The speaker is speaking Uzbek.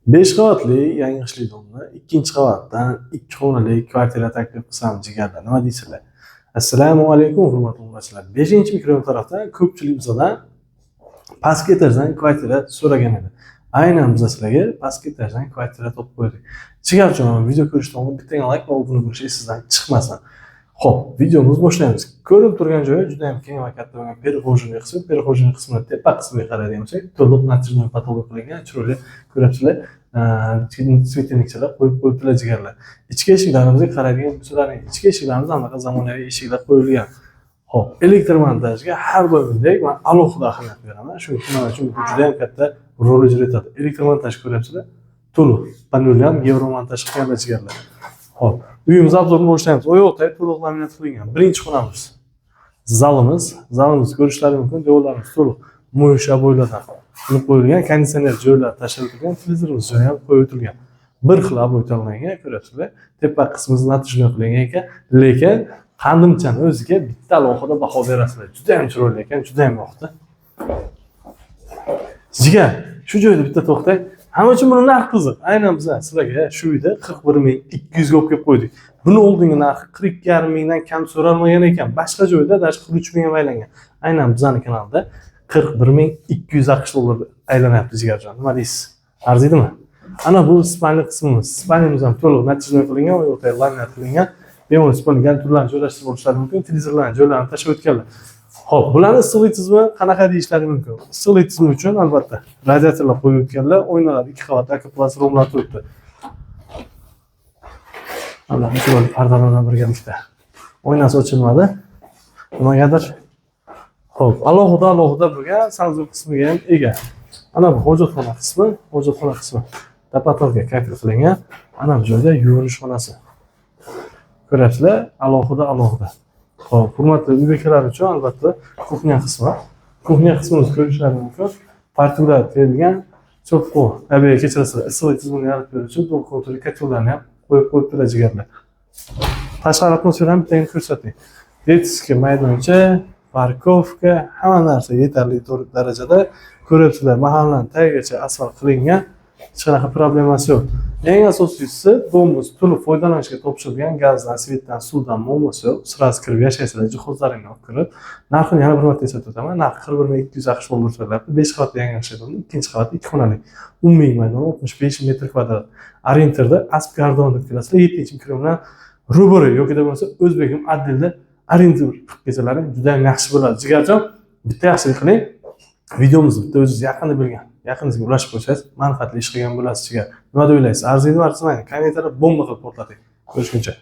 5 qavatli yangi g'ishtli domni ikkinchi qavatdan 2 xonali kvartira taklif qilsam, jigarlar, nima deysizlar? Assalomu alaykum, hurmatli obunachilar. 5-mikrorayon tarafdan ko'pchilik bizdan pastki etajdan kvartira so'ragan edi. Aynan biz sizlarga pastki etajdan kvartira topib qo'ydik. Jigarjon, video ko'rishdan oldin bitta layk va obuna bo'lish esingizdan chiqmasin. Xo'p, videomizni boshlaymiz. Ko'rinib turgan joyi juda ham keng va katta bo'lgan прихожий qismi, прихожий qismini tepa qismiga qaraydigan bo'lsak, to'liq натяжной потолок qilingan, chiroyli ko'ryapsizlar. Светильник chalar qo'yib qo'yibdilar, jigarlar. Ichki eshiklarimizga qaraydigan bo'lsalaring, ichki eshiklarimiz anaqa zamonaviy eshiklar qo'yilgan. Xo'p, elektr montajga har doimgidek man alohida ahamiyat beraman. Chunki nima uchun bu juda ham katta rol ijro etadi. Elektr montaj ko'ryapsizlar, to'liq panelni ham yevromontaj qilganlar, jigarlar. Xo'p, uyimiz обзор ini boshlaymiz. U yoqda to'liq laminat qilingan. Birinchi xonamiz. Zalimiz, zalimiz ko'rishlari mumkin, devorlarimiz to'liq моющий обой lardan qilib qo'yilgan, konditsioner joylari tashlab o'tilgan, televizorimiz joyi ham qo'yib o'tilgan. Bir xil обой tanlangan, ko'ryapsizlar. Tepa qismimiz натяжной qilingan ekan, lekin qandimchani o'ziga bitta alohida baho berasizlar. Juda ham chiroyli ekan, juda ham yoqdi. Jigar, shu joyda bitta to'xtang. Hamma uchun buni narx qiziq. Aynan biz sizlarga shu uyda 41 200 ga olib kelib qo'ydik. Buni oldingi narxi 42,5 mingdan kam so'ralmagan ekan. Boshqa joyda даже 43 mingga aylangan. Aynan bizning kanalda 41 200 AQSh dollari aylanyapti, jigarjon. Nima deysiz? Arziydimi? Ana bu спальный qismimiz. Спальный miz ham to'liq натяжной qilingan, u yoqda laminat qilingan. Bemalol спальный garniturlarni joylashtirib olishlari mumkin, televizorlarni joylarini tashlab o'tganlar. Xo'p, bularni issiqlik tizimi qanaqa deyishlari mumkin. Issiqlik tizimi uchun albatta radiatorlar qo'yib o'tganlar, oynalar ikki qavat AK+ romlar turibdi. Albatta chiroyli pardalar bilan birgalikda. Oynasi ochilmadi. Nimagadir. Xo'p, alohida alohida bo'lgan санузел qismiga ham ega. Ana bu hojatxona qismi, hojatxona qismi до потолка kafel qilingan. Ana bu joyda yuvinish xonasi. Ko'ryapsizlar, alohida alohida. Xo'p, hurmatli uy bekalari uchun albatta кухня qismi. Кухня qismimizni ko'rishlari mumkin. Partikulalar terilgan, cho'pqu, tabiiy kechirasizlar, issiqlik tizimini yaratib beruvchi двухконтурный котёл larni ham qo'yib qo'yibdilar, jigarlar. Tashqari atmosferani bittagina ko'rsating. Детский maydoncha, парковка, hamma narsa yetarli darajada. Ko'ryapsizlar, mahallani tagigacha asfalt qilingan. Hech qanaqa problemasi yo'q. Eng asosiysi, дом imiz to'liq foydalanishga topshirilgan, gazdan, свет dan, suvdan muammosi yo'q. Сразу kirib yashaysizlar, jihozlaringni olib kirib. Narxini yana bir marta eslatib o'taman. Narxi 41 200 AQSh dollari so'rayapti. 5 qavatli yangi g'isht ikkinchi qavat, 2 xonali. Umumiy maydoni 65 metr kvadrat. Orientirda Asp Gardon deb kelasizlar. 7-mikrorayon bilan ro'baro yoki bo'lmasa O'zbekim отдел da ориентир qilib kelsalaring juda ham yaxshi bo'ladi. Jigarjon, bitta yaxshilik qiling. Videomizni bitta o'zingiz yaqinda bilgan yaqiningizga ulashib qo'ysangiz, manfaatli ish qilgan bo'lasiz, jigar. Nima deb o'ylaysiz? Arziydimi, arzimaydi? Kommentariyada bomba qilib portlating. Ko'rishguncha.